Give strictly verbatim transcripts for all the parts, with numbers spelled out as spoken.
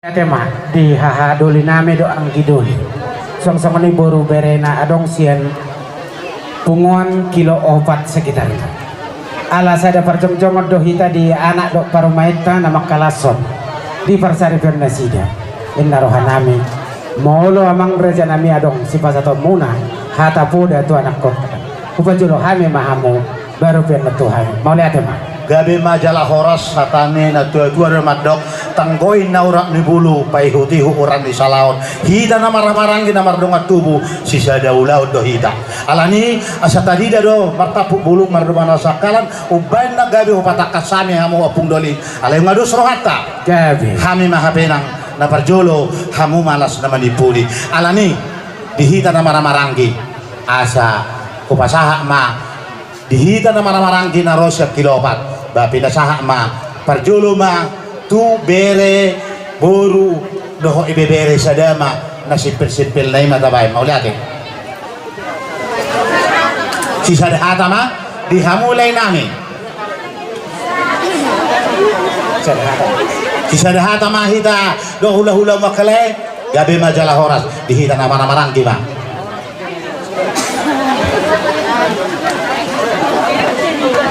Ate ma di haha doli nami dohot anggi doli. Suang songon i boru bere na adong sian punguan Kilo Opat sekitarna. Ala sada parjongjongon do hita di anak dohot parumaenta na mangkalashon di parsaripeon nasida. Inna roha nami, molo amang raja nami adong sipasahatonmuna hata poda tu anakkonta, hupajolo hami ma hamu baru pe na tu hami. Mauliate ma. Gabe ma jala horas. Hata ni na tuatua do mandok, tanggoi na urat ni bulu, paihutihut urat ni salaon. Hita na marhahamaranggi na mardongan tubu, sisada ulaon do hita. Alani asa tadida do martampuk bulung, mardomu na sangkalan, umbaen na gabe hupatangkas hami hamu ompung doli. Alai nga dos rohanta. Gabe. Hami ma hape nang na parjolo, hamu ma las na manimpuli. Alani di hita na marhahamaranggi, asa hupasahat ma di hita na marhahamaranggi na ro sian Kilo Opat, ba pinasahat ma, parjolo ma tu bere, boru dohot ibebere, sada ma, na simpelsimpelna i ma tabaen. Mauliate. Sisada hata ma di hamu lae nami. Sisada hata ma hita dohot hulahula mangkalae. Gabe ma jala horas. Di hita na marhahamaranggi ma.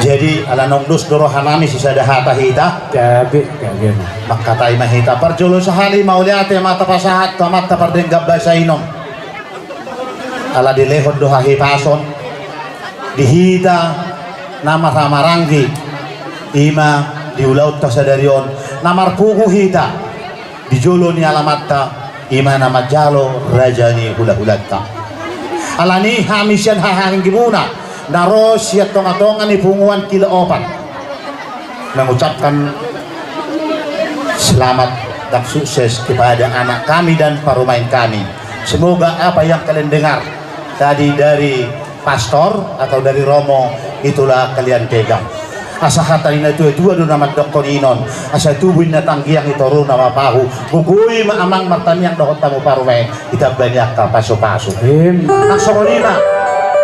Jadi ala naung dos do roha nami, sisada hata hita. Gabe, gabe ma. Mangkatai ma hita. Parjolo sahali mauliate ma tapasahat tu Amanta Pardenggan Basa i on. Ala dilehon do hahipason di hita na marhahamaranggi, i ma di ulaonta sadari on, na marpungu hita di jolo ni alamanta, i ma na manjalo raja ni hulahulanta. Alani hami sian hahamaranggi muna na ro sian tongatonga ni punguan Kilo Opat mengucapkan selamat dan sukses kepada anak kami dan parumaen kami. Semoga apa yang kalian dengar tadi dari pastor atau dari romo, itulah kalian pegang. Asa hata ni na tuatua do na mandokkon i on, asa tubu inna tanggiang, i toru na mapahu, gogoi ma amang martangiang dohot hamu parumaen, ditamba ni angka pasupasu. Amin. Nang songon i ma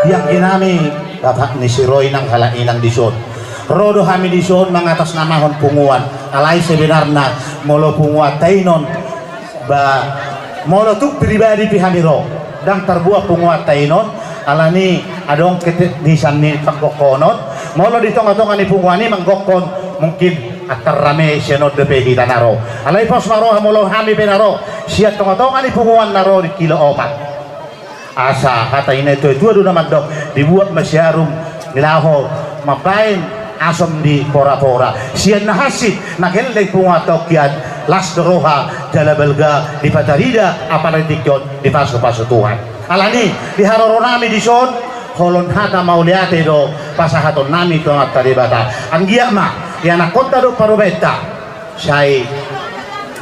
di anggi nami, bapak ni si Roy nang halak inang dison. Ro do hami dison mangatasnamahon punguan. Alai sebenarna molo punguanta i on, ba molo tung pribadi pe hami ro, ndang tarbuat punguanta i on. Alani adong keteknisan ni panggokkonon. Molo di tongatonga ni punguan i manggokkon, mungkin antar rame sian on dope hita na ro. Alai pos ma roha molo hami pe na ro sian tongatonga ni punguan na ro di Kilo Opat. Asa hata ni na tuatua do na mandok, dibuat ma siarum ni laho mambaen asom di porapora. Sian na hansit na gelleng punguanta on, las do roha jala balga dipatarida, apala di tingki on dipasupasu Tuhan. Alani di haroro nami dison, holong hata mauliate do pasahaton nami tu Amanta Debata. Anggiat ma di anakkonta dohot parumaenta sai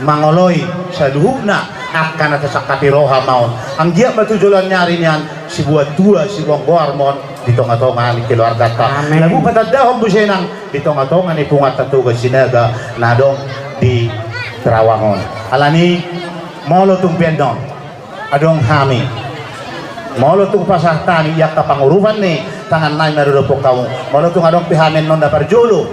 mangoloi saluhutna angka na tasangkapi roha ma on. Anggiat ma tu joloan ni ari nian sibuat tua sibuat goar ma on di tongatonga ni keluarganta. Amin. Laho patandahon muse nang di tongatonga ni punguanta Toga Sinaga na adong di Terawang on. Alani molo tung pe annon adong hami, molo tung pasahat hami i angka pangurupan ni tangan nami mandokkon hamu, molo tung adong pe hami annon na parjolo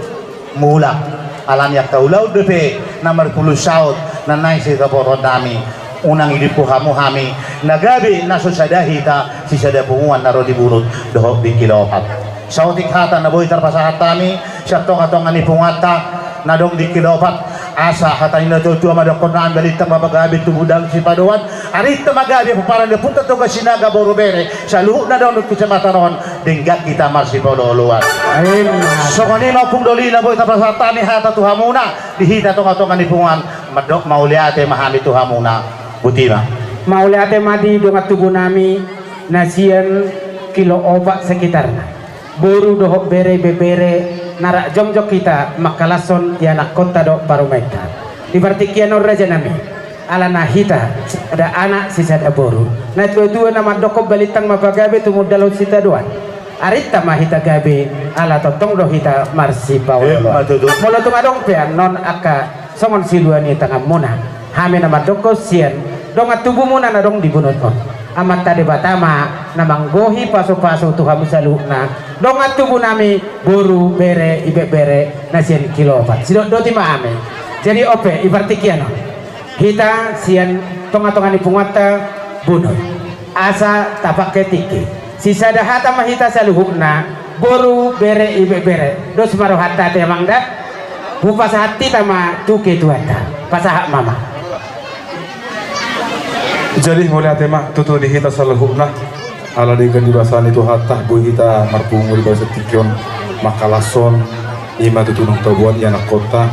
mulak, alani angka ulaon dope na marpulu saut na naeng sidapoton nami, unang idippu hamu hami na gabe na so sada hita sisada punguan na ro di Bunut dohot di Kilo Opat. Saotik hata na boi tarpasahat hami sian tongatonga ni punguanta na adong di Kilo Opat. Asa hata ni na tuatua mandokkon nami, balintang ma pagabe tubu dalan sipadoan, arinta ma gabe pomparan ni ompunta Toga Sinaga boru bere saluhutna na adong di kecamatan on, denggan hita marsipaolooloan. Amin. Songon i ma ompung doli na boi tarpasahat hami hata tu hamuna di hita tongatonga ni punguan, mandok mauliate ma hami tu hamuna. Botima. Mauliate ma di dongan tubu nami na sian Kilo Opat sekitarna, boru dohot bere ibebere na rap jongjong hita mangkalashon di anakkonta dohot parumaenta. Di partingkian on raja nami, alana hita sisada anak sisada boru, na tuatua na mandokkon balintang ma pagabe tubu dalan sipadoan, arinta ma hita gabe ala tongtong do hita marsipaolooloan. Emma tutu. Molo tung adong pe annon angka songon silua ni tanganmuna, hami na mandokkon sian dongan tubumuna na adong di Bunut on, Amanta Debata ma na manggohi pasupasu tu hamu saluhutna dongan tubu nami, boru bere ibebere na sian Kilo Opat. Sidok doti ma hami. Jadi on pe di partingkian on, Hita sian tongatonga ni punguanta bonoy, asa tapangke tingki. Sisada hata ma hita saluhutna, boru, bere, ibebere. Dos ma rohanta ate amang da. Hupasahat hita ma tu ketuanta. Pasahat ma amang. Jadi mauliate ma tutu di hita saluhutna. Ala denggan di basa ni Tuhanta, boi hita marpungu di bagasan tingki on, mangkalashon, ima tutu naung taboan i anakkonta,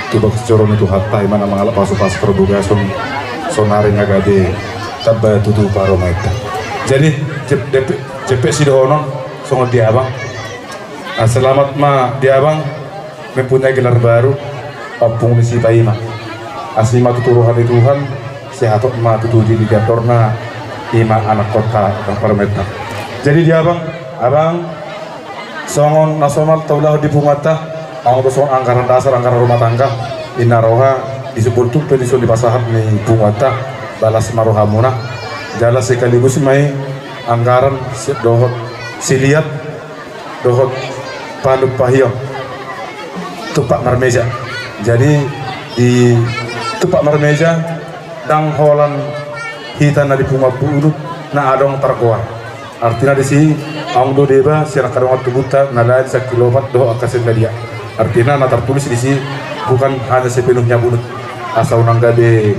tu bagas joro ni Tuhanta, ima na mangalap pasupasu parbogason, saonari na gabe tamba tutu parumaenta. Jadi, jep-, jep-, jempek sidohonon, songon di abang. Ah, selamat ma di abang. Mempunyai gelar baru, Ompung ni si Paima. Asi ma tutu roha ni Tuhan, sehat ma tutu di, di andorna, ima anakkonta na parumaenta. Jadi di abang, abang, songon na somal taulahon di punguanta, adong do songon anggaran dasar, anggaran rumah tangga, i na roha, disi bolon tumpe dison dipasahat ni punguanta, balas ma rohamuna, jala sekaligus ma i anggaran si-, dohot, siliat, dohot panumpahion tumpak marmeja. Jadi di tumpak marmeja ndang holan hita na di punguan Buhunut na adong targoar. Artina disi adong do deba sian angka dongan tubunta na lain sian Kilopat dohot angka sian Nadia. Artina na tartulis disi bukan hanya sepenuhnya Bunut. Asa unang gabe,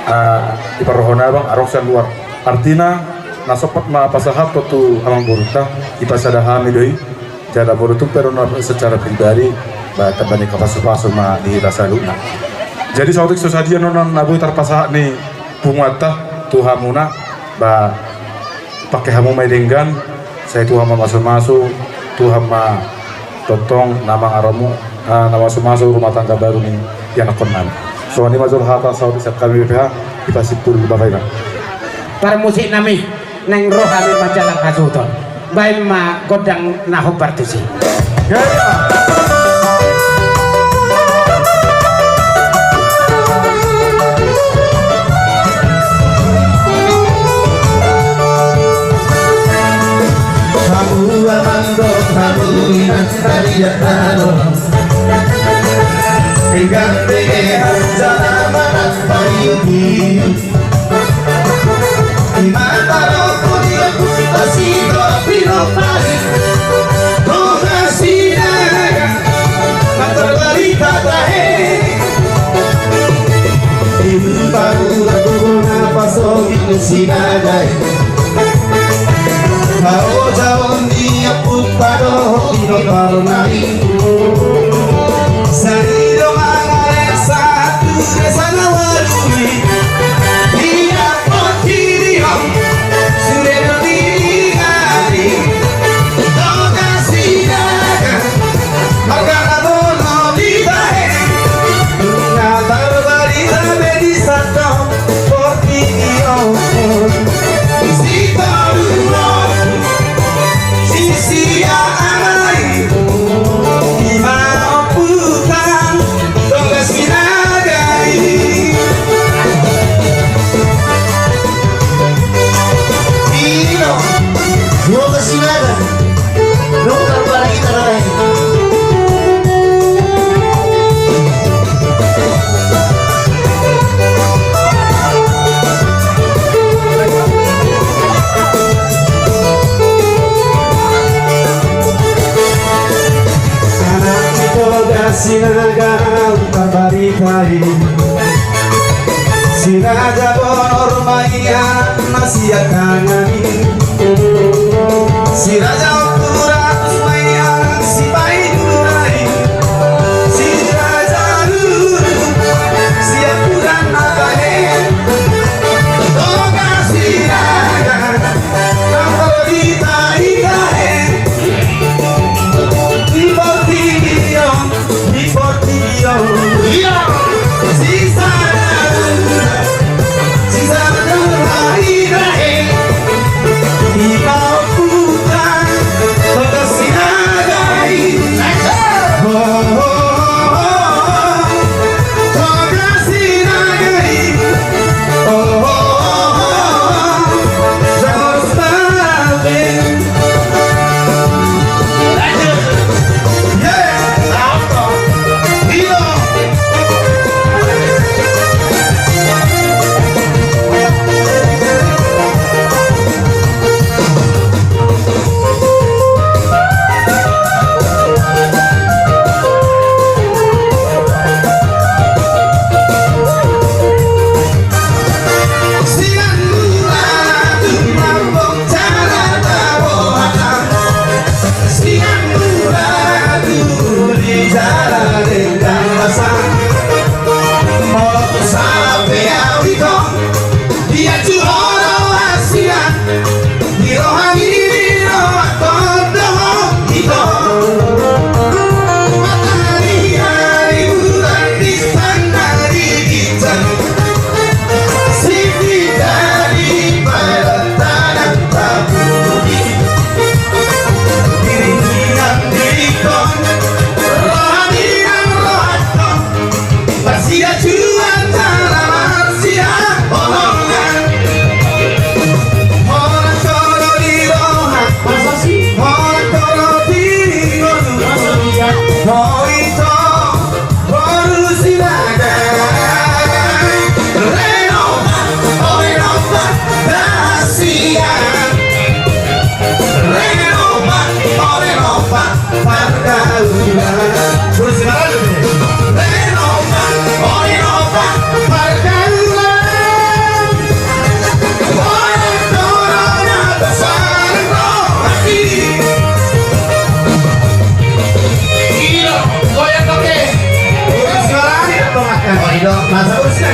ah, diparrohahon abang adong sian luar. Artina na sompat ma pasahathon tu amangborunta, dipasada hami do i. Jala molo tung pe adong na secara pribadi, ba tamba ni angka pasupasu ma di hita saluhutna. Jadi saotik so sadia nuaeng na boi tarpasahat ni punguanta tu hamuna, ba pangke hamu ma i denggan, sai Tuhan ma mamasumasu, Tuhan ma tongtong na mangaramoti, ah, na mamasumasu rumah tangga baru ni ianakkon nami. Songon i ma jolo hata saotik sian hami B P H, dipasimpul Bapak Ibu. Parmusik nami. Naeng ro hami manjalang hasuhuton. Baen ma gondang na hombar tusi. Hamu amang dohot hamu inang, tariak tano. Denggan be jala manang pariupiu. Ima tarompun i ompung, pasi do piro pari. Dongan Sinaga, na tarbarita tahe. Ima tarompun na pasogit ni Sinaga i. Paojaon ni ompunta dohot pinompar nami. Sari do mangalesa tu desa na ualu i. Ia potidion sude do di ari. Dongan Sinaga, marga na bono di tahe. Na tarbarita be di sandok portibi on. Sitoru on, sisia amai, ima ompunta, Dongan Sinaga i. Ino, Dongan Sinaga. Nunga parita lae. Anak ni Toga Sinaga, unta barita i. Si Raja Bonor ma i anak na sian tangan i. Si Raja Ompu Ratus ma i anak si Baidura i. Si Raja Lulu sian Turan Abahe. Dongan Sinaga, na tarbarita i tahe. Di portibi on. Di portibi on. Ia. Sisada, sisada ma i tahe. Ima ompunta,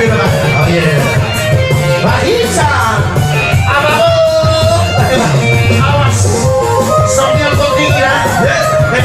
Oh, iya, iya. Bahisa. Abang. Awas. Sambil kau tinggi, ya. Eh,